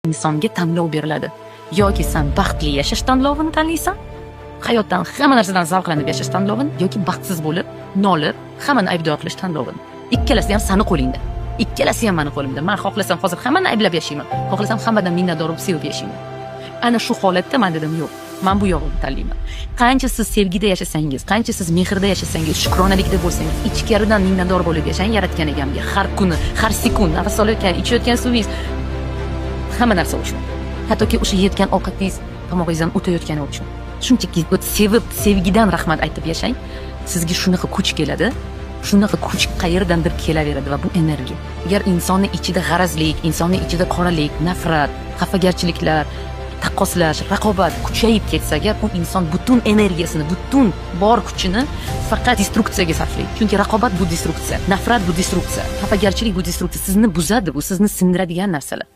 Insonga tanlov beriladi. Yoki san baxtli yashash tanlovini tanlaysan, hayotdan hamma narsadan zavqlanib yashash tanlovini, yoki baxtsiz bo'lib, nolib, hammani aybdor qilish tanlovini. Ikkalasi ham sani qo'lingda. Ikkalasi ham mani qo'limda. Men xohlasam hozir hammani ayblab yashayman. Xohlasam hammadan minnatdor bo'lib sevib yashayman. Ana shu holatda men dedim, yo'q, men bu yog'ini tanlayman. Qancha siz sevgida yashasangiz, qancha siz mehrda yashasangiz, shukronalikda bo'lsangiz, ichkaridan minnatdor bo'lib yashang yaratgan egamga. Har kuni, har sekund nafas olayotgan, ichayotgan suvingiz, hamma narsa uchun. Hattoki o'sha yeyotgan ovqatingiz tomog'ingizdan o'tayotgani uchun. Shunchaki sevib, sevgidan rahmat aytib yashang, sizga shunaqa kuch keladi. Shunaqa kuch qayerdandir kelaveradi va bu energiya. Agar insonni ichida g'arazlik, insonni ichida qoralik, nafrat, xafagarchiliklar, taqqoslash, raqobat kuchayib ketsa agar, u inson butun energiyasini, butun bor kuchini faqat destruksiyaga sarflaydi. Chunki raqobat bu destruksiya, nafrat bu destruksiya, xafagarchilik bu destruksiya. Sizni buzadi, bu sizni sindiradigan narsalar.